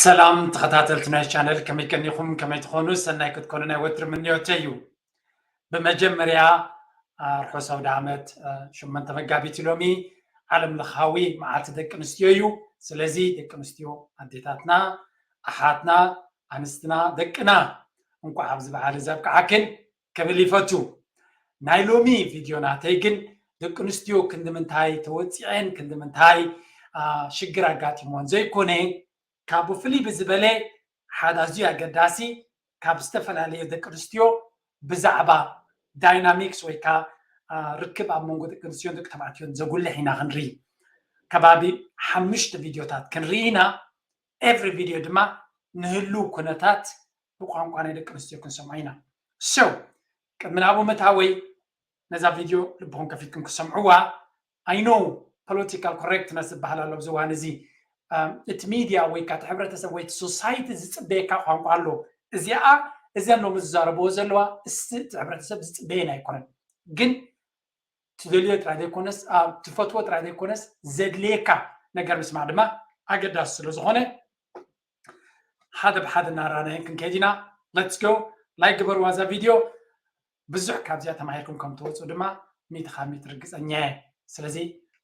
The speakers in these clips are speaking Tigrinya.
ሰላም ተኸታተልቲ ናይ ቻነል፣ ከመይ ቀኒኹም? ከመይ ትኾኑ? ሰናይ ክትኮኑ ናይ ወትሪ ምንዮተይ እዩ። ብመጀመርያ፣ ርሑስ ኣውደ ዓመት። ሸሞንተ መጋቢት ሎሚ ዓለም ለኻዊ መዓልቲ ደቂ ኣንስትዮ እዩ። ስለዚ ደቂ ኣንስትዮ ኣዴታትና፣ ኣሓትና፣ ኣንስትና፣ ደቅና፣ እንኳዕ ኣብዚ በዓል እዚ ኣብቅዓክን ክብል ይፈቱ። ናይ ሎሚ ቪድዮ ናተይ ግን ደቂ ኣንስትዮ ክንዲ ምንታይ ተወፂዐን፣ ክንዲ ምንታይ ሽግር ኣጋጢሞን ዘይኮነ፣ ካብኡ ፍልይ ብዝበለ ሓደ ኣዝዩ ኣገዳሲ፣ ካብ ዝተፈላለዩ ደቂ ኣንስትዮ ብዛዕባ ዳይናሚክስ ወይ ከዓ ርክብ ኣብ መንጎ ደቂ ኣንስትዮን ደቂ ተባዕትዮን ዘጉልሕ ኢና ክንርኢ። ከባቢ ሓሙሽተ ቪድዮታት ክንርኢ ኢና። ኤቭሪ ቪድዮ ድማ ንህሉ ኩነታት ብቋንቋ ናይ ደቂ ኣንስትዮ ክንሰምዖ ኢና። So ቅድሚ ናብኡ ምእታወይ ነዛ ቪድዮ ልብኹም ከፊትኩም ክሰምዕዋ። I know political correctness ዝበሃል ኣሎ ኣብዚ እዋን እዚ። እቲ ሚድያ ወይ ከዓ እቲ ሕብረተሰብ ወይ እቲ ሶሳይቲ ዝፅበየካ ቋንቋ ኣሎ። እዚኣ እዘን ሎሚ ዝዛረብዎ ዘለዋ እስቲ እቲ ሕብረተሰብ ዝፅበየን ኣይኮነን፣ ግን ትደልዮ ጥራይ ዘይኮነስ ትፈትዎ ጥራይ ዘይኮነስ ዘድልየካ ነገር ምስማዕ ድማ ኣገዳሲ ስለ ዝኾነ ሓደ ብሓደ እናረኣናየን ክንከይድ ኢና። Let's go። ላይክ ግበርዋ እዛ ቪድዮ። ብዙሕ ካብዚኣ ተማሂርኩም ከም ትወፁ ድማ ሚእቲ ካብ ሚእቲ ርግፀኛ እየ። ስለዚ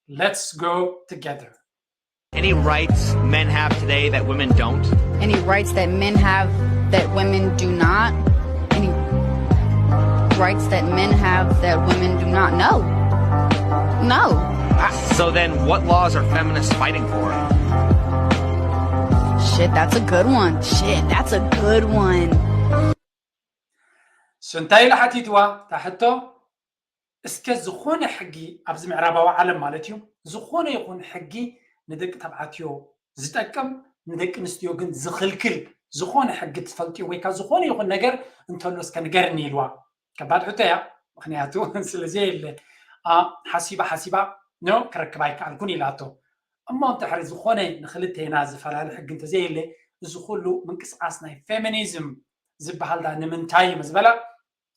let's go together። Any rights men have today that women don't? Any rights that men have that women do not? Any rights that men have that women do not? No. No. I- So then, what laws are feminists fighting for? Shit, that's a good one. Shit, that's a good one. እንታይ ኢላ ሓቲትዋ እታ ሕቶ? እስከ ዝኾነ ሕጊ ኣብዚ ምዕራባዊ ዓለም ማለት እዩ፣ ዝኾነ ይኹን ሕጊ ንደቂ ተባዕትዮ ዝጠቅም ንደቂ ኣንስትዮ ግን ዝኽልክል ዝኾነ ሕጊ ትፈልጥዮ ወይ ከዓ ዝኾነ ይኹን ነገር እንተሎ እስከ ንገርኒ ኢልዋ። ከባድ ሕቶ እያ፣ ምክንያቱ ስለ ዘየለ ሓሲባ ሓሲባ ኖ ክረክብ ኣይከኣልኩን ኢላቶ። እሞ እንተሕሪ ዝኾነ ንክልቴና ዝፈላለ ሕጊ እንተዘየለ እዚ ኩሉ ምንቅስቃስ ናይ ፌሚኒዝም ዝበሃል ዳ ንምንታይ እዩ ዝበላ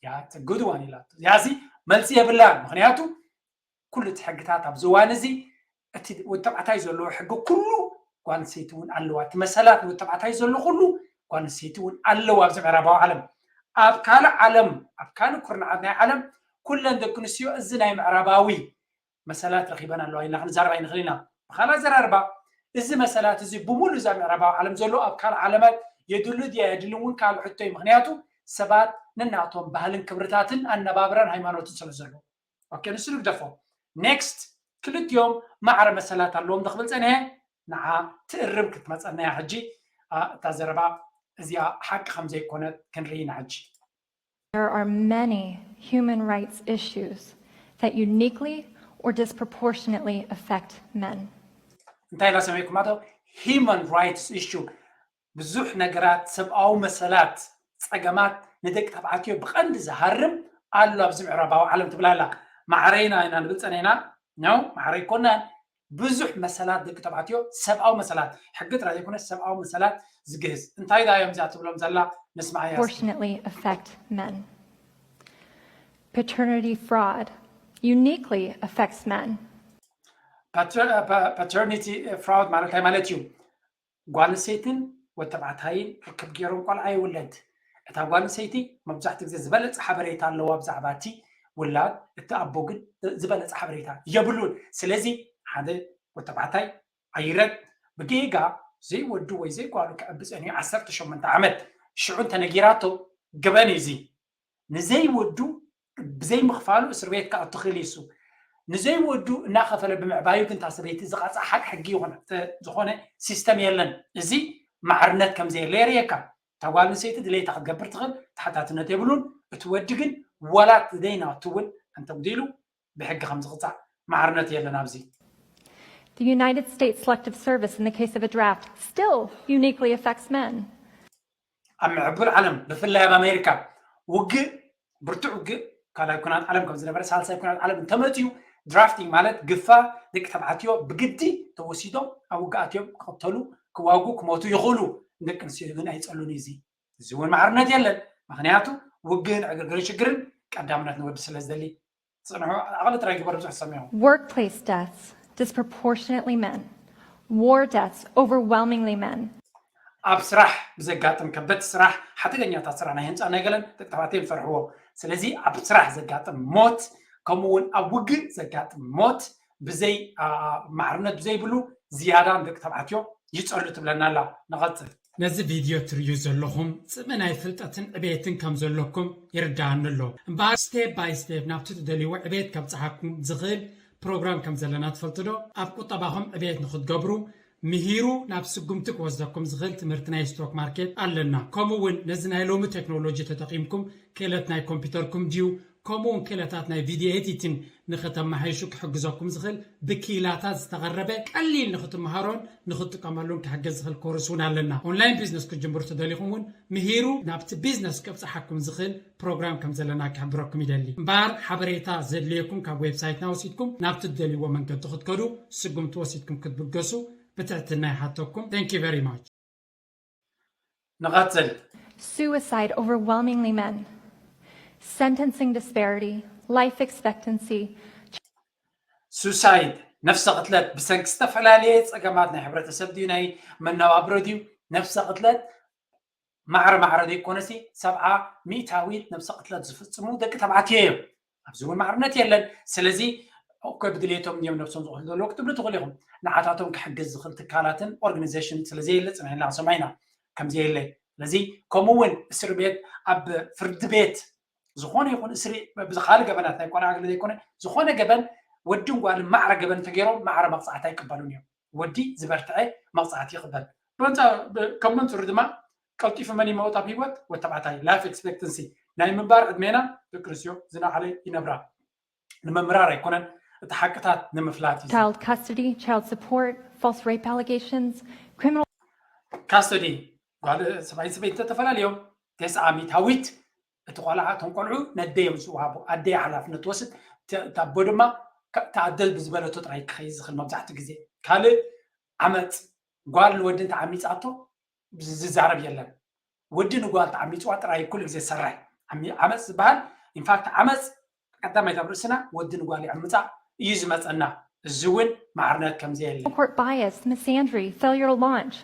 ያ ትግድዋን ኢላቶ። ያዚ መልሲ የብላን፣ ምክንያቱ ኩሉ እቲ ሕግታት ኣብዚ እዋን እዚ እቲ ወዲ ተባዕታይ ዘለዎ ሕጊ ኩሉ ጓል ኣንስተይቲ እውን ኣለዋ። እቲ መሰላት ንወዲ ተባዕታይ ዘሎ ኩሉ ጓል ኣንስተይቲ እውን ኣለዋ። ኣብዚ ምዕራባዊ ዓለም ኣብ ካልእ ዓለም ኣብ ካልእ ኩርናዓት ናይ ዓለም ኩለን ደቂ ኣንስትዮ እዚ ናይ ምዕራባዊ መሰላት ረኺበን ኣለዋ ኢልና ክንዛረብ ኣይንኽእል ኢና። ብኻልእ ኣዘራርባ እዚ መሰላት እዚ ብሙሉ እዛ ምዕራባዊ ዓለም ዘሎ ኣብ ካልእ ዓለማት የድሉ ድያ የድልን እውን ካልእ ሕቶ እዩ። ምክንያቱ ሰባት ነናቶም ባህልን ክብርታትን ኣነባብራን ሃይማኖትን ስለ ዘሎ ኦኬ ንሱ ንግደፎ። ኔክስት ክልቲኦም ማዕረ መሰላት ኣለዎም ዶ ክብል ፀኒሐ ንዓ ትእርም ክትመፀና እያ ሕጂ። እታ ዘረባ እዚኣ ሓቂ ከም ዘይኮነት ክንርኢ ኢና ሕጂ። There are many human rights issues that uniquely or disproportionately affect men. እንታይ ኢላ ሰሚዕኩማቶ? Human rights issue ብዙሕ ነገራት ሰብኣዊ መሰላት ፀገማት ንደቂ ተባዕትዮ ብቐንዲ ዝሃርም ኣሎ ኣብዚ ምዕራባዊ ዓለም ትብል ኣላ። ማዕረይና ኢና ንብል ፀኒሕና ነው ማዕረ ኣይኮናን። ብዙሕ መሰላት ደቂ ተባዕትዮ ሰብኣዊ መሰላት ሕጊ ጥራይ ዘይኮነ ሰብኣዊ መሰላት ዝግህስ እንታይ ዳ እዮም እዚኣ ትብሎም ዘላ ንስማዓያ እስኪ። Disproportionately affect men. Paternity fraud uniquely affects men. Pater- uh, pa- paternity fraud ማለት እንታይ ማለት እዩ? ጓል ኣንስተይትን ወዲ ተባዕታይን ርክብ ገይሮም ቆልዓ ይውለድ። እታ ጓል ኣንስተይቲ መብዛሕትኡ ግዜ ዝበለፀ ሓበሬታ ኣለዋ ብዛዕባ እቲ ውላድ፣ እቲ ኣቦ ግን ዝበለፀ ሓበሬታ የብሉን። ስለዚ ሓደ ወዲ ተባዕታይ ኣይረድ ብጌጋ ዘይወዱ ወይ ዘይጓሉ ክዕቢ ፀኒሑ ዓሰርተ ሸሞንተ ዓመት ሽዑ እንተነጊራቶ ገበን እዩ እዚ። ንዘይወዱ ብዘይምኽፋሉ እስር ቤት ክኣቱ ክእል እዩ እሱ። ንዘይወዱ እናኸፈለ ብምዕባዩ ግን እታ ሰበይቲ ዝቐፅዓ ሓቂ ሕጊ ይኹን ዝኾነ ሲስተም የለን። እዚ ማዕርነት ከም ዘየለ የርእየካ። እታ ጓል ኣንስተይቲ ድሌታ ክትገብር ትኽእል፣ ተሓታትነት የብሉን። እቲ ወዲ ግን ዋላ እቲ ደይናቱ እውን እንተጉዲሉ ብሕጊ ከም ዝቕፃዕ ማዕርነት የለን ኣብዚ። The United States Selective Service in the case of a draft still uniquely affects men. ኣብ ምዕቡል ዓለም ብፍላይ ኣብ ኣሜሪካ ውግእ ብርቱዕ ውግእ ካልኣይ ኩናት ዓለም ከም ዝነበረ ሳልሳይ ኩናት ዓለም እንተመፅዩ ድራፍቲንግ ማለት ግፋ ደቂ ተባዕትዮ ብግዲ ተወሲዶም ኣብ ውግኣት እዮም ክቕተሉ ክዋጉ ክሞቱ ይኽእሉ። ንደቂ ኣንስትዮ ግን ኣይፀሉን እዩ እዚ። እዚ እውን ማዕርነት የለን። ምክንያቱ ውግእን ዕግርግርን ሽግርን ቀዳምነት ንወዲ ስለ ዝደሊ ፅንሑ ኣቕሊ ጥራይ ግበር ብዙሕ ሰሚዑ። Workplace deaths disproportionately men. War deaths overwhelmingly men. ኣብ ስራሕ ብዘጋጥም ከበድቲ ስራሕ፣ ሓደገኛታት ስራሕ ናይ ህንፃ ናይ ገለን ደቂ ተባዕትዮ ይፈርሕዎ። ስለዚ ኣብ ስራሕ ዘጋጥም ሞት፣ ከምኡ እውን ኣብ ውግእ ዘጋጥም ሞት ብዘይ ማዕርነት ብዘይብሉ ዝያዳ ንደቂ ተባዕትዮ ይፀሉ ትብለና ኣላ። ንቐፅል። ነዚ ቪድዮ ትርእዩ ዘለኹም ጽምእ ናይ ፍልጠትን ዕቤትን ከም ዘለኩም ይርድኣኒ ኣሎ። እምበኣር ስቴፕ ባይ ስቴፕ ናብቲ ትደልይዎ ዕቤት ከብጽሓኩም ዝኽእል ፕሮግራም ከም ዘለና ትፈልጡ ዶ? ኣብ ቁጠባኹም ዕቤት ንኽትገብሩ ምሂሩ ናብ ስጉምቲ ክወስደኩም ዝኽእል ትምህርቲ ናይ ስቶክ ማርኬት ኣለና። ከምኡ እውን ነዚ ናይ ሎሚ ቴክኖሎጂ ተጠቒምኩም ክእለት ናይ ኮምፒውተርኩም ድዩ ከምኡ እውን ክእለታት ናይ ቪድዮ ኤዲቲን ንኽተመሓይሹ ክሕግዘኩም ዝኽእል ብክኢላታት ዝተቐረበ ቀሊል ንኽትመሃሮን ንኽትጥቀመሉን ክሕግዝ ዝኽእል ኮርስ እውን ኣለና። ኦንላይን ቢዝነስ ክትጅምሩ ተደሊኹም እውን ምሂሩ ናብቲ ቢዝነስ ከብፅሓኩም ዝኽእል ፕሮግራም ከም ዘለና ክሕብረኩም ይደሊ። እምበኣር ሓበሬታ ዘድልየኩም ካብ ዌብሳይትና ወሲድኩም ናብቲ ትደልይዎ መንገዲ ክትከዱ ስጉምቲ ወሲድኩም ክትብገሱ ብትሕትና ይሓተኩም። Thank you very much። ንቐጽል። Suicide overwhelmingly men. Sentencing disparity, life expectancy, ሱሳይድ፣ ነፍሰ ቅትለት፣ ብሰንኪ ዝተፈላለየ ጸገማት ናይ ሕብረተሰብ ድዩ ናይ መነባብሮ ድዩ ነፍሰ ቅትለት ማዕረ ማዕረ ዘይኮነሲ ሰብዓ ሚእታዊት ነፍሰ ቅትለት ዝፍጽሙ ደቂ ተባዕትዮ እዮም። ኣብዚ እውን ማዕርነት የለን። ስለዚ እኮ ብድሌቶም እዮም ነብሶም ዝቕትሉ ዘለዉ ክትብሉ ትኽእሉ ኢኹም። ንዓታቶም ክሕግዝ ዝኽእል ትካላትን ኦርጋኒዜሽን ስለዘየለ ጽኒሕና ክሰምዕ ኢና ከምዘየለ። ስለዚ ከምኡ እውን እስር ቤት ኣብ ፍርዲ ቤት ዝኾነ ይኹን እስሪ ብዝኻሊ ገበናት ናይ ቆልዓ ገለ ዘይኮነ ዝኾነ ገበን ወድን ጓልን ማዕረ ገበን እንተገይሮም ማዕረ መቕፃዕቲ ኣይቅበሉን እዮም። ወዲ ዝበርትዐ መቕፃዕቲ ይቕበል። ብኣንፃ ከም መንፅሩ ድማ ቀልጢፉ መን ይመውት ኣብ ህይወት ወተባዕታይ ላይፍ ኤክስፔክተንሲ ናይ ምንባር ዕድሜና ደቂ ኣንስትዮ ዝነዓለ ይነብራ። ንምምራር ኣይኮነን እቲ ሓቅታት ንምፍላት እዩ። Child custody, child support, false rape allegations, criminal ካስተዲ ጓል ሰብኣይን ሰበይቲ ተፈላለዮም ተስዓ ሚእታዊት እቲ ቆልዓ እቶም ቆልዑ ነደዮም ዝወሃቡ ኣደይ ሓላፍነት ትወስድ። እቲ ኣቦ ድማ ተኣደል ብዝበለቶ ጥራይ ክኸይ ዝኽእል መብዛሕትኡ ግዜ ካልእ ዓመፅ ጓል ንወዲ እንተዓሚፃቶ ዝዛረብ የለን። ወዲ ንጓል ተዓሚፅዋ ጥራይ ኩሉ ግዜ ዝሰርሕ ዓመፅ ዝበሃል ኢንፋክት ዓመፅ ቀዳማይት ኣብ ርእስና ወዲ ንጓል ይዕምፃ እዩ ዝመፀና። እዚ እውን ማዕርነት ከምዘየለ court bias, misandry, failure to launch,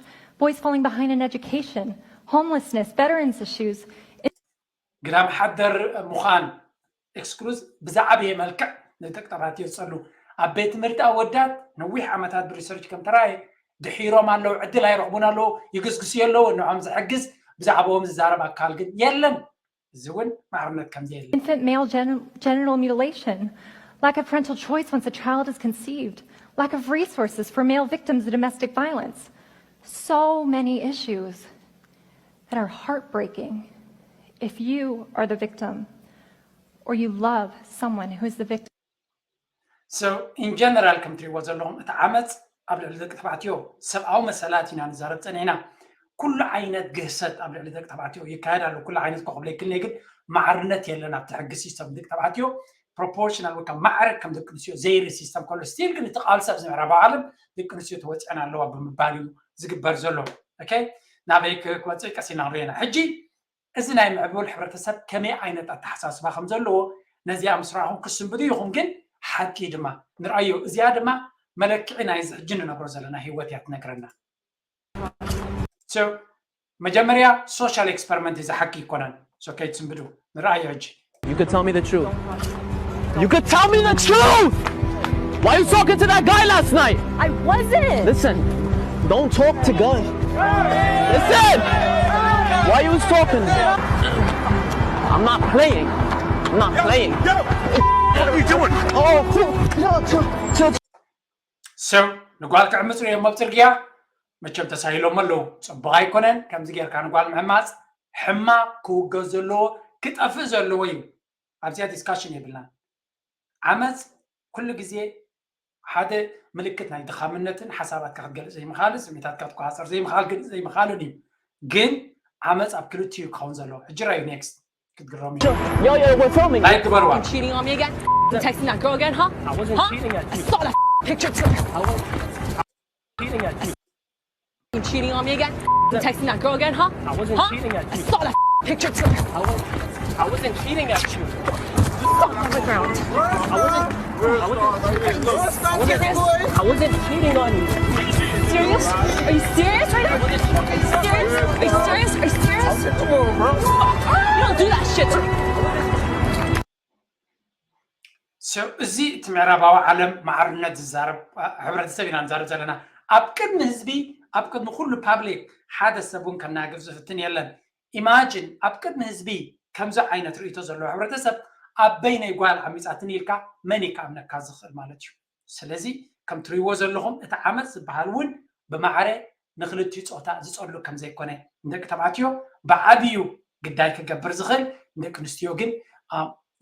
boys falling behind in education, homelessness, veterans issues, ግዳም ሓደር ምዃን ኤክስክሉዝ ብዝዓበየ መልክዕ ንደቂ ተባዕትዮ ዝፀሉ ኣብ ቤት ትምህርቲ ኣወዳት ነዊሕ ዓመታት ብሪሰርች ከም ተራእየ ድሒሮም ኣለዉ ዕድል ኣይረኽቡን ኣለዉ ይግስግሱ የለዉ ንዖም ዝሕግዝ ብዛዕባኦም ዝዛረብ ኣካል ግን የለን። እዚ እውን ማዕርነት ከምዘየለ infant male gen- genital mutilation, lack of parental choice once a child is conceived, lack of resources for male victims of domestic violence. So many issues that are heartbreaking if you are the victim or you love someone who is the victim. So in general ከም ትሪእዎ ዘለኹም እቲ ዓመፅ ኣብ ልዕሊ ደቂ ተባዕትዮ ሰብኣዊ መሰላት ኢና ንዛረብ ፀኒሕና። ኩሉ ዓይነት ግህሰት ኣብ ልዕሊ ደቂ ተባዕትዮ ይካየድ ኣሎ። ኩሉ ዓይነት ኮ ክብለ ይክልኒ ግን ማዕርነት የለን ኣብቲ ሕጊ ሲስተም ደቂ ተባዕትዮ ፕሮፖርሽናል ወይ ከዓ ማዕረ ከም ደቂ ኣንስትዮ ዘይርኢ ሲስተም ከሎ ስቲል ግን እቲ ቃልሲ ኣብዚ ምዕራባዊ ዓለም ደቂ ኣንስትዮ ተወፂዐን ኣለዋ ብምባል እዩ ዝግበር ዘሎ። ኦኬ ናበይ ክወፅእ ቀስ ኢልና ክንሪኦ ኢና። ሕጂ እዚ ናይ ምዕቡል ሕብረተሰብ ከመይ ዓይነት ኣተሓሳስባ ከም ዘለዎ ነዚኣ ምስ ረኣኹም ክስንብዱ ኢኹም። ግን ሓቂ ድማ ንርኣዮ። እዚኣ ድማ መለክዒ ናይዚ ሕጂ ንነብሮ ዘለና ህይወት እያ ትነግረና። So መጀመርያ ሶሻል ኤክስፐሪመንት እዚ ሓቂ ይኮነን። So ከይትስንብዱ ንርኣዮ ሕጂ። You could tell me the truth. You could tell me the truth! Why you talking to that guy last night? I wasn't. Listen, don't talk to guys. Listen! Why you was talking? I'm not playing. I'm not playing. Yo, what are we doing? Oh, cool. Chill, chill, chill. So ንጓል ክዕምፁ እዮም ኣብ ፅርግያ መቸም ተሳሂሎም ኣለዉ። ፅቡቕ ኣይኮነን ከምዚ ጌርካ ንጓል ምዕማፅ። ሕማቕ ክውገዝ ዘለዎ ክጠፍእ ዘለዎ እዩ። ኣብዚኣ ዲስካሽን የብልናን። ዓመፅ ኩሉ ግዜ ሓደ ምልክት ናይ ድኻምነትን ሓሳባትካ ክትገልፅ ዘይምኻልን ስሜታትካ ትቆፃፀር ዘይምኻል ግልፅ ዘይምኻልን እዩ። ግን ዓመፅ ኣብ ክልቲኡ ክኸውን ዘለዎ። ሕጂ ራዩ ኔክስት ክትግረሙ Yo, yo, we're filming. ላይክ ግበርዋ። Cheating on me again? You texting that girl again, huh? I wasn't Huh? cheating at I you. saw that picture too. Cheating at you. You cheating on me again? You texting that girl again, huh? I wasn't Huh? cheating at I you. Saw that picture too. I wasn't, I wasn't cheating at you. Fuck on the ground. I wasn't, I wasn't, I wasn't, I wasn't cheating on you. Serious? Are you serious right now? Are you serious? Are you serious? Are you serious? You don't do that shit to me. So እዚ እቲ ምዕራባዊ ዓለም ማዕርነት ዝዛረብ ሕብረተሰብ ኢና ንዛረብ ዘለና። ኣብ ቅድሚ ህዝቢ ኣብ ቅድሚ ኩሉ ፓብሊክ ሓደ ሰብ እውን ከናግፍ ዝፍትን የለን። ኢማጅን ኣብ ቅድሚ ህዝቢ ከምዚ ዓይነት ርእይቶ ዘለዎ ሕብረተሰብ ኣበይነይ ጓል ዓሚፃትኒ ኢልካ መን እዩ ክኣምነካ ዝኽእል ማለት እዩ። ስለዚ ከም ትሪእዎ ዘለኹም እቲ ዓመፅ ዝበሃል እውን ብማዕረ ንክልቲኡ ፆታ ዝፀሉ ከም ዘይኮነ ንደቂ ተባዕትዮ ብዓብዩ ግዳይ ክገብር ዝኽእል ንደቂ ኣንስትዮ ግን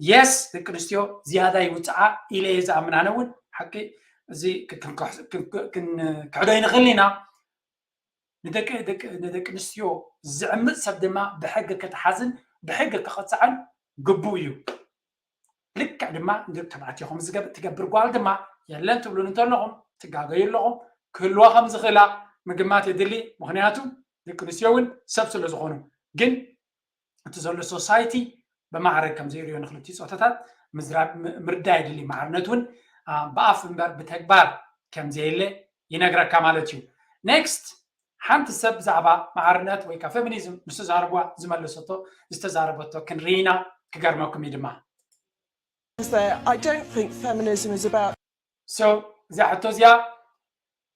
የስ ደቂ ኣንስትዮ ዝያዳ ይውፅዓ ኢለ እየ ዝኣምን። ኣነ እውን ሓቂ እዚ ክንክሕዶ ይንኽእል ኢና። ንደቂ ኣንስትዮ ዝዕምፅ ሰብ ድማ ብሕጊ ክተሓዝን ብሕጊ ክቐፃዕን ግቡእ እዩ። ልክዕ ድማ ንደቂ ተባዕትዮ ከም ዝገብር ትገብር ጓል ድማ የለን ትብሉን እንተለኹም ትጋገዩ ኣለኹም። ክህልዋ ከም ዝኽእላ ምግማት የድሊ። ምክንያቱ ደቂ ኣንስትዮ እውን ሰብ ስለ ዝኾኑ ግን እቲ ዘሎ ሶሳይቲ ብማዕረ ከም ዘይሪኦ ንክልቲኡ ፆታታት ምርዳእ የድሊ። ማዕርነት እውን ብኣፍ እምበር ብተግባር ከም ዘየለ ይነግረካ ማለት እዩ። ኔክስት ሓንቲ ሰብ ብዛዕባ ማዕርነት ወይ ከዓ ፌሚኒዝም ምስ ተዛረብዋ ዝመለሰቶ ዝተዛረበቶ ክንርኢና ክገርመኩም እዩ ድማ I don't think feminism is about so እዚኣ ሕቶ እዚኣ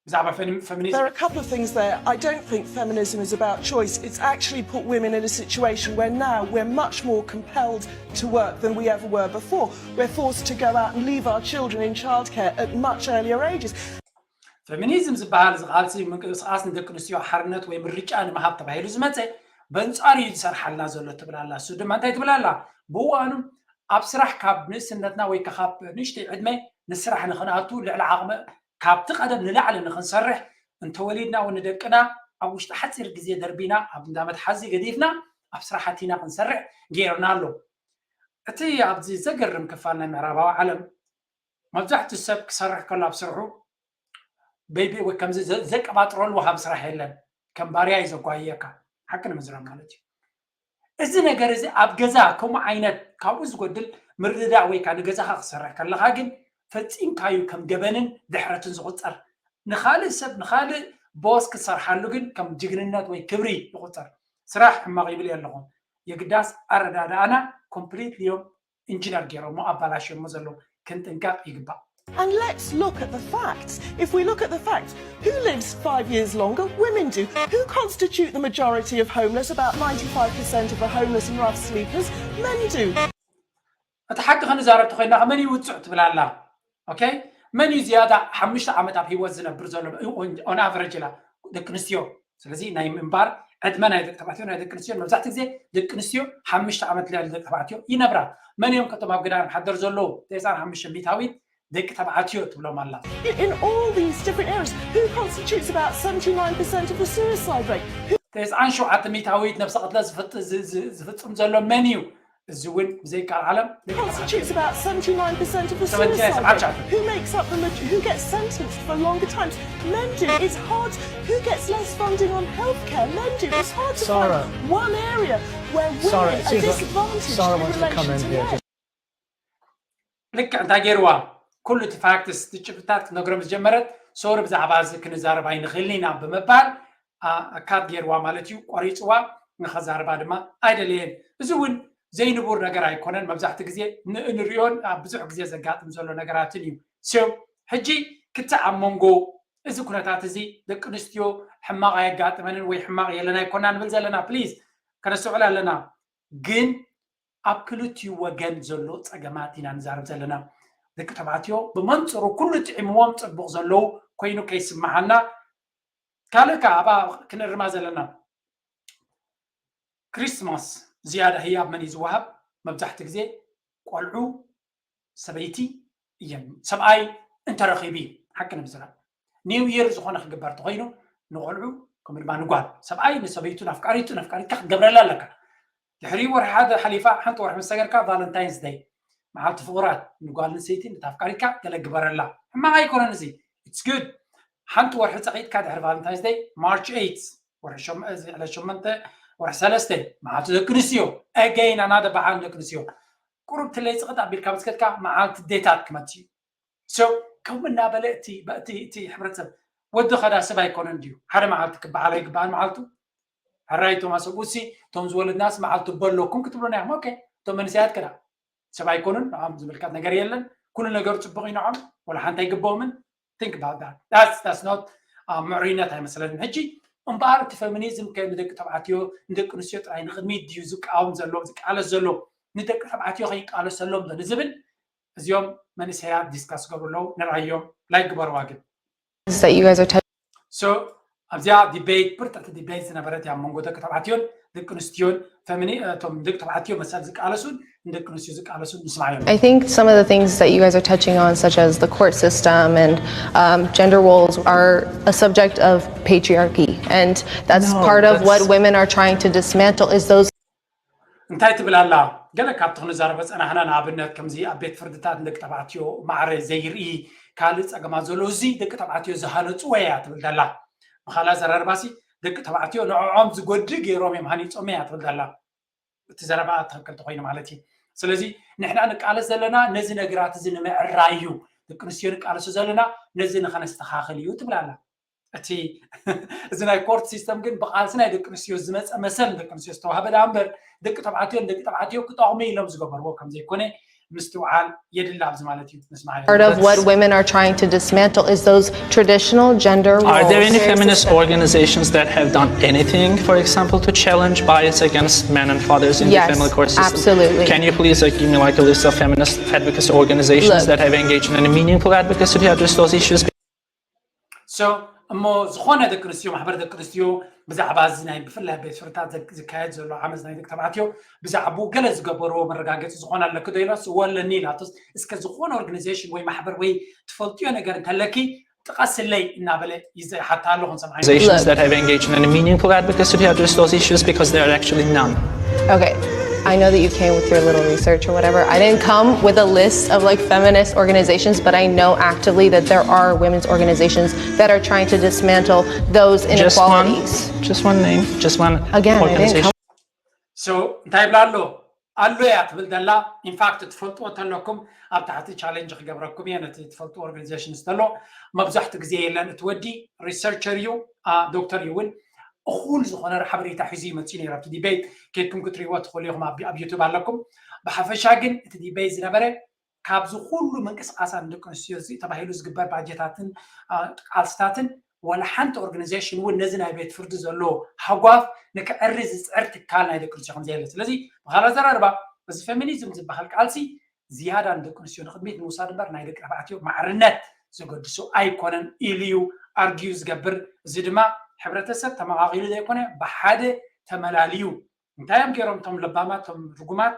ብዛዕባ feminism There are a couple of things there. I don't think feminism is about choice. It's actually put women in a situation where now we're much more compelled to work than we ever were before. We're forced to go out and leave our children in childcare at much earlier ages. ፌሚኒዝም ዝበሃል እዚ ቃልሲ ምንቅስቃስ ንደቂ ኣንስትዮ ሓርነት ወይ ምርጫ ንምሃብ ተባሂሉ ዝመፀ በንፃሩ እዩ ዝሰርሓልና ዘሎ ትብል ኣላ። እሱ ድማ እንታይ ትብል ኣላ? ብእዋኑ ኣብ ስራሕ ካብ ንእስነትና ወይ ካብ ንእሽተይ ዕድመ ንስራሕ ንክንኣቱ ልዕሊ ዓቕሚ ካብቲ ቀደም ንላዕሊ ንክንሰርሕ እንተወሊድና እውን ንደቅና ኣብ ውሽጢ ሓፂር ግዜ ደርቢና ኣብ እንዳ መትሓዚ ገዲፍና ኣብ ስራሕ ኣቲና ክንሰርሕ ገይርና ኣሎ። እቲ ኣብዚ ዘገርም ክፋል ናይ ምዕራባዊ ዓለም መብዛሕትኡ ሰብ ክሰርሕ ከሎ ኣብ ስርሑ ቤቢ ወይ ከምዚ ዘቀባጥረሉ ወሃቢ ስራሕ የለን። ከም ባርያ እዩ ዘጓየካ ሓቂ ንምዝራብ ማለት እዩ። እዚ ነገር እዚ ኣብ ገዛ ከምኡ ዓይነት ካብኡ ዝጎድል ምርድዳእ ወይ ከዓ ንገዛኻ ክሰርሕ ከለኻ ግን ፈፂምካዩ ከም ገበንን ድሕረትን ዝቁፀር ንካልእ ሰብ ንካልእ ቦስ ክትሰርሓሉ ግን ከም ጅግንነት ወይ ክብሪ ይቁፀር። ስራሕ ሕማቕ ይብል የለኹም። የግዳስ ኣረዳድኣና ኮምፕሊትሊ እዮም ኢንጂነር ገይሮሞ ኣባላሽዮሞ ዘለዉ ክንጥንቀቕ ይግባእ። And let's look at the facts. If we look at the facts, who lives five years longer? Women do. Who constitute the majority of homeless? About ninety-five percent of the homeless and rough sleepers, men do. እቲ ሓቂ ክንዛረብ ተኮይና መን ይውፅዕ ትብል ኣላ። ኦኬ መን እዩ ዝያዳ ሓሙሽተ ዓመት ኣብ ህይወት ዝነብር ዘሎ on average ኢላ ደቂ ኣንስትዮ። ስለዚ ናይ ምንባር ዕድመ ናይ ደቂ ተባዕትዮ ናይ ደቂ ኣንስትዮ መብዛሕትኡ ግዜ ደቂ ኣንስትዮ ሓሙሽተ ዓመት ልዕሊ ደቂ ተባዕትዮ ይነብራ። መን እዮም ከቶም ኣብ ግዳን ሓደር ዘለዉ ተስዓን ሓሙሽተ ሚታዊት ደቂ ተባዕትዮ ትብሎም ኣላ። In all these different areas, who constitutes about seventy-nine percent of the suicide rate? ተስዓን ሸውዓተ ሚታዊት ነብሰ ቅትለት ዝፍፅም ዘሎ መን እዩ? እዚ እውን ብዘይካል ዓለም constitutes about seventy-nine percent of the suicide rate. Who makes up the maj- who gets sentenced for longer times? Men do. It's hard. Who gets less funding on healthcare? Men do. It's hard to find one area where women are disadvantaged in relation to men. ልክዕ እንታይ ገይርዋ ኩሉ እቲ ፋክትስ እቲ ጭብጥታት ክትነግሮም ዝጀመረት ሶሪ ብዛዕባ እዚ ክንዛረብ ኣይንኽእልን ኢና ብምባል ካት ገይርዋ ማለት እዩ። ቆሪፅዋ ንኸዛርባ ድማ ኣይደለየን። እዚ እውን ዘይንቡር ነገር ኣይኮነን። መብዛሕትኡ ግዜ ንእንሪኦን ኣብ ብዙሕ ግዜ ዘጋጥም ዘሎ ነገራትን እዩ። ሶ ሕጂ ክቲ ኣብ መንጎ እዚ ኩነታት እዚ ደቂ ኣንስትዮ ሕማቕ ኣየጋጥመንን ወይ ሕማቕ የለን ኣይኮና ንብል ዘለና ፕሊዝ ከነስተውዕል ኣለና። ግን ኣብ ክልቲኡ ወገን ዘሎ ፀገማት ኢና ንዛረብ ዘለና። ደቂ ተባዕትዮ ብመንፅሩ ኩሉ ጥዒምዎም ፅቡቕ ዘለዉ ኮይኑ ከይስምዓና ካልእ ከዓ ኣብኣ ክንእርማ ዘለና ክሪስማስ ዝያዳ ህያብ መን እዩ ዝወሃብ? መብዛሕትኡ ግዜ ቆልዑ ሰበይቲ እየን። ሰብኣይ እንተረኺቡ እዩ ሓቂ ንምዝራብ ኒው ይር ዝኾነ ክግበር ተኾይኑ ንቆልዑ ከምኡ ድማ ንጓል ሰብኣይ ንሰበይቱ ናፍቃሪቱ ነፍቃሪትካ ክትገብረላ ኣለካ። ድሕሪ ወርሒ ሓደ ሓሊፋ ሓንቲ ወርሒ ምስ ሰገርካ ቫለንታይንስ ደይ መዓልቲ ፍቑራት ንጓል ንሰይቲ ንታፍቃሪትካ ገለ ግበረላ። ሕማቕ ኣይኮነን እዚ it's good። ሓንቲ ወርሒ ፀቒጥካ ድሕሪ ቫለንታይንስ ደይ ማርች ኤይት ወርሒ ዕለት ሸሞንተ ወርሒ ሰለስተ መዓልቲ ደቂ ኣንስትዮ again ኣናደ በዓል ደቂ ኣንስትዮ ቁሩብ ትለይ ፅቕጥ ኣቢልካ ምስ ከድካ መዓልቲ ዴታት ክመፅእ እዩ። So ከምኡ እናበለ እቲ እቲ እቲ ሕብረተሰብ ወዲ ኸዳ ሰብ ኣይኮነን ድዩ? ሓደ መዓልቲ ክበዓል ኣይግባኣን መዓልቱ። ሕራይ እቶም ኣሰብኡሲ እቶም ዝወለድናስ መዓልቱ በለኩም ክትብሉና ኢኹም። ኦኬ፣ እቶም መንእሰያት ከዳ ሰብ ኣይኮኑን፣ ንዓም ዝምልከት ነገር የለን። ኩሉ ነገር ጽቡቕ እዩ ንዓም፣ ወላ ሓንቲ ኣይግብኦምን። Think about that. That's, that's not, uh, ምዕሩይነት ኣይመስለንን። ሕጂ እምበኣር እቲ ፌሚኒዝም ከ ንደቂ ተባዕትዮ ንደቂ ኣንስትዮ ጥራይ ንቕድሚት ድዩ ዝቃወም ዘሎ ዝቃለስ ዘሎ? ንደቂ ተባዕትዮ ከይቃለሰሎም ዶ ንዝብል እዚኦም መንእሰያት ዲስካስ ገብሩ ኣለዉ። ንርኣዮም። ላይክ ግበርዋ ግን። That you guys are touching. So ኣብዚኣ ዲቤት ብርትዕቲ ዲቤት ዝነበረት እያ መንጎ ደቂ ተባዕትዮን ደቂ ኣንስትዮን። ፌሚኒ እቶም ደቂ ተባዕትዮ መሰል ዝቃለሱን ንደቂ ኣንስትዮ ዝቃለሱን ንስማዮም። I think some of the things that you guys are touching on, such as the court system and um, gender roles, are a subject of patriarchy, and that's No, part of what that's- women are trying to dismantle. Is those እንታይ ትብል ኣላ? ገለ ካብቲ ክንዛረበ ጸናሕና፣ ንኣብነት ከምዚ ኣብ ቤት ፍርድታት ንደቂ ተባዕትዮ ማዕረ ዘይርኢ ካልእ ጸገማት ዘሎ፣ እዚ ደቂ ተባዕትዮ ዝሃነጽዎ እያ ትብል ዘላ። ብኻልእ ኣዘራርባሲ ደቂ ተባዕትዮ ንዕዖም ዝጎድእ ገይሮም እዮም ሃኒጾም እያ ትብል ዘላ። እቲ ዘረባ ትኽክል ተኾይኑ ማለት እዩ። ስለዚ ንሕና ንቃለስ ዘለና ነዚ ነገራት እዚ ንምዕራይ እዩ። ደቂ ኣንስትዮ ንቃለሶ ዘለና ነዚ ንኸነስተኻኽል እዩ ትብል ኣላ። እቲ እዚ ናይ ኮርት ሲስተም ግን ብቃልሲ ናይ ደቂ ኣንስትዮ ዝመፀ መሰል ንደቂ ኣንስትዮ ዝተዋህበ ደኣ እምበር ደቂ ተባዕትዮ ንደቂ ተባዕትዮ ክጠቕሙ ኢሎም ዝገበርዎ ከም ዘይኮነ ምስትውዓል የድሊ ኣብዚ ማለት እዩ። ንስማዕ። Part of what women are trying to dismantle is those traditional gender roles. Are there any There's a feminist spe- organizations that have done anything, for example, to challenge bias against men and fathers in Yes, the family court system? Absolutely. Can you please, like, give me, like, a list of feminist advocacy organizations Look. That have engaged in any meaningful advocacy to address those issues? So እሞ ዝኾነ ደቂ ኣንስትዮ ማሕበር ደቂ ኣንስትዮ ብዛዕባ እዚ ናይ ብፍላይ ቤት ፍርድታት ዘ- ዝካየድ ዘሎ ዓመፅ ናይ ደቂ ተባዕትዮ ብዛዕባኡ ገለ ዝገበርዎ መረጋገፂ ዝኾነ ኣለኪ ዶ ኢላስ እወ ኣለኒ ኢላቶስ እስከ ዝኾነ ኦርጋናይዜሽን ወይ ማሕበር ወይ ትፈልጥዮ ነገር እንተለኪ ጥቀስለይ እናበለ ይዘ- ይሓታ ኣለኹ ንሰምዓ። Organizations that have engaged in any meaningful advocacy to address those issues, because there are actually none. Okay. I know that you came with your little research or whatever. I didn't come with a list of like feminist organizations, but I know actively that there are women's organizations that are trying to dismantle those Just one, inequalities. Just one name, just one Again, I didn't organization. come So እንታይ ይብላ ኣሎ ኣሎ እያ ትብል ዘላ። ኢንፋክት ትፈልጥዎ እንተለኩም ኣብ ታሕቲ ቻሌንጅ ክገብረኩም እየ። ነቲ ትፈልጥዎ ኦርጋናይዜሽን ዝተሎ መብዛሕትኡ ግዜ የለን። እቲ ወዲ ሪሰርቸር እዩ፣ ዶክተር እዩ እውን እኹል ዝኾነ ሓበሬታ ሒዙ ይመፅእ ነይሩ። ኣብቲ ዲቤት ከድኩም ክትሪእዎ ትኽእሉ ኢኹም። ኣብ ኣብ ዩቱብ ኣለኩም። ብሓፈሻ ግን እቲ ዲቤት ዝነበረ ካብዚ ኩሉ ምንቅስቃሳት ንደቂ ኣንስትዮ እዚ ተባሂሉ ዝግበር ባጀታትን ቃልስታትን ወላ ሓንቲ ኦርጋናይዜሽን እውን ነዚ ናይ ቤት ፍርዲ ዘሎ ሃጓፍ ንክዕሪ ዝፅዕር ትካል ናይ ደቂ ኣንስትዮ ከምዘየለ። ስለዚ ብካል ኣዘራርባ እዚ ፌሚኒዝም ዝበሃል ቃልሲ ዝያዳ ንደቂ ኣንስትዮ ንቅድሚት ምውሳድ እምበር ናይ ደቂ ተባዕትዮ ማዕርነት ዘገድሶ ኣይኮነን ኢሉ እዩ ኣርጊዩ ዝገብር። እዚ ድማ ሕብረተሰብ ተመቃቂሉ ዘይኮነ ብሓደ ተመላልዩ እንታይ እዮም ገይሮም እቶም ለባማት እቶም ርጉማት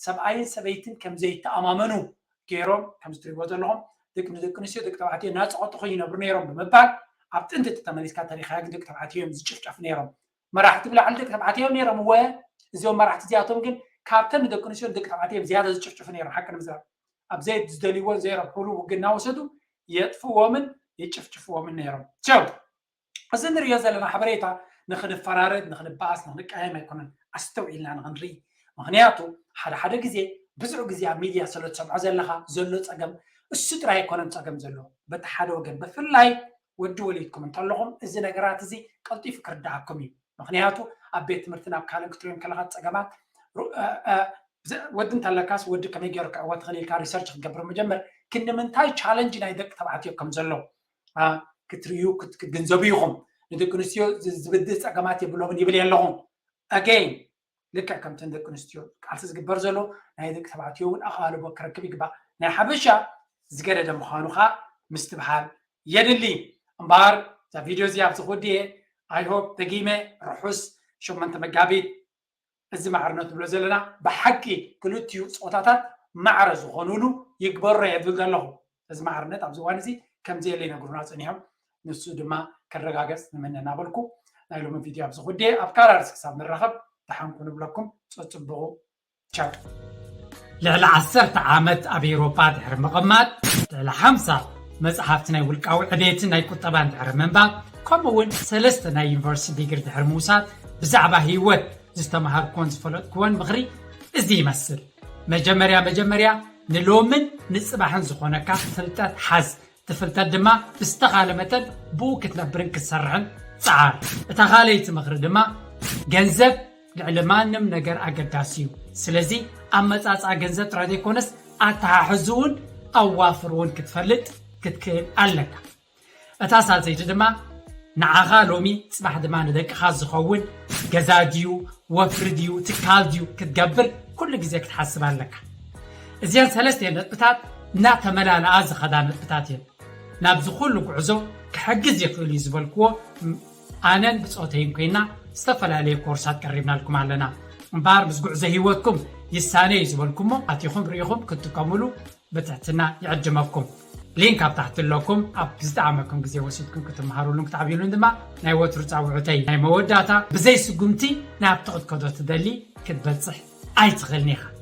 ሰብኣይን ሰበይትን ከም ዘይተኣማመኑ ገይሮም ከምዚ ትሪእዎ ዘለኹም ደቂ ንደቂ ኣንስትዮ ደቂ ተባዕትዮ እናፀቐጥኹ ይነብሩ ነይሮም ብምባል ኣብ ጥንቲ እቲ ተመሊስካ ተሪኻያ ግን ደቂ ተባዕትዮ እዮም ዝጭፍጨፉ ነይሮም። መራሕቲ ብላዕሊ ደቂ ተባዕትዮ እዮም ነይሮም። እወ እዚኦም መራሕቲ እዚኣቶም ግን ካብተን ንደቂ ኣንስትዮ ንደቂ ተባዕትዮ እዮም ዝያዳ ዝጭፍጭፉ ነይሮም። ሓቂ ንምዝራብ ኣብ ዘይዝደልይዎን ዘይረብሕሉ ውግእ እናወሰዱ የጥፍእዎምን ይጭፍጭፍዎምን ነይሮም። ቸው እዚ ንሪኦ ዘለና ሓበሬታ ንክንፈራረድ ንክንበኣስ ንክንቃየም ኣይኮነን። ኣስተውዒልና ንክንርኢ። ምክንያቱ ሓደ ሓደ ግዜ ብዙሕ ግዜ ኣብ ሚድያ ስለ ትሰምዖ ዘለካ ዘሎ ፀገም እሱ ጥራይ ኣይኮነን ፀገም ዘሎ በቲ ሓደ ወገን ብፍላይ ወዲ ወሊድኩም እንተለኹም እዚ ነገራት እዚ ቀልጢፉ ክርድኣኩም እዩ። ምክንያቱ ኣብ ቤት ትምህርቲ ናብ ካልእ ክትሪኦም ከለካ ፀገማት ወዲ እንተለካስ ወዲ ከመይ ገይሩ ክዕወት ክእል ኢልካ ሪሰርች ክትገብር መጀመር ክንዲ ምንታይ ቻለንጅ ናይ ደቂ ተባዕትዮ ከም ዘሎ ክትርዩ ክትግንዘቡ ኢኹም። ንደቂ ኣንስትዮ ዝብድህ ፀገማት የብሎምን ይብል የለኹም። ኣገይን ልክዕ ከምተን ደቂ ኣንስትዮ ቃልሲ ዝግበር ዘሎ ናይ ደቂ ተባዕትዮ እውን ኣቓልቦ ክረክብ ይግባእ። ናይ ሓበሻ ዝገደደ ምዃኑ ከዓ ምስትብሃል የድሊ። እምበኣር እዛ ቪድዮ እዚኣ ኣብዚ ክወድየ። ኣይሆፕ ደጊመ ርሑስ ሸሞንተ መጋቢት። እዚ ማዕርነት ንብሎ ዘለና ብሓቂ ክልቲኡ ፆታታት ማዕረ ዝኾኑሉ ይግበሮ እየ ዝብል ዘለኹ። እዚ ማዕርነት ኣብዚ እዋን እዚ ከምዘየለ ይነግሩና ፀኒሖም። ንሱ ድማ ክረጋገፅ ንምነ እናበልኩ ናይ ሎሚ ቪድዮ ኣብዚ ኩዴ ኣብ ካራርስ ክሳብ ንራኸብ ደሓንኩ ንብለኩም። ፀፅብቑ። ቻው። ልዕሊ ዓሰርተ ዓመት ኣብ ኤውሮጳ ድሕሪ ምቕማጥ ልዕሊ ሓምሳ መጽሓፍቲ ናይ ውልቃዊ ዕቤትን ናይ ቁጠባን ድሕሪ ምንባብ ከምኡ እውን ሰለስተ ናይ ዩኒቨርሲቲ ዲግሪ ድሕሪ ምውሳድ ብዛዕባ ህይወት ዝተምሃርኩዎን ዝፈለጥኩዎን ምኽሪ እዚ ይመስል። መጀመርያ መጀመርያ ንሎምን ንጽባሕን ዝኾነካ ፍልጠት ሓዝ። እቲ ፍልጠት ድማ ብዝተኻለ መጠን ብኡ ክትነብርን ክትሰርሕን ጸዓር። እታ ካልኣይቲ ምኽሪ ድማ ገንዘብ ልዕሊ ማንም ነገር ኣገዳሲ እዩ። ስለዚ ኣመጻጽኣ ገንዘብ ጥራይ ዘይኮነስ ኣተሓሕዙ እውን ኣዋፍር እውን ክትፈልጥ ክትክእል ኣለካ። እታ ሳልሰይቲ ድማ ንዓኻ ሎሚ ጽባሕ ድማ ንደቅኻ ዝኸውን ገዛ ድዩ ወፍሪ ድዩ ትካል ድዩ ክትገብር ኩሉ ግዜ ክትሓስብ ኣለካ። እዚአን ሰለስተ ነጥብታት እናተመላለኣ ዝኸዳ ነጥብታት እየን። ናብዚ ኩሉ ጉዕዞ ክሕግዝ ይኽእል እዩ ዝበልክዎ ኣነን ብፆተይን ኮይና ዝተፈላለየ ኮርሳት ቀሪብናልኩም ኣለና። እምበኣር ምስ ጉዕዞ ህይወትኩም ይሳነ እዩ ዝበልኩሞ ኣቲኹም ርኢኹም ክትጥቀምሉ ብትሕትና ይዕድመኩም። ሊንክ ኣብ ታሕቲ ኣለኩም። ኣብ ዝጠዓመኩም ግዜ ወሲድኩም ክትመሃሩሉን ክትዓብዩሉን ድማ ናይ ወትሩ ፃውዑተይ ናይ መወዳእታ ብዘይ ስጉምቲ ናብቲ ክትከዶ ትደሊ ክትበፅሕ ኣይትኽእልን ኢኻ።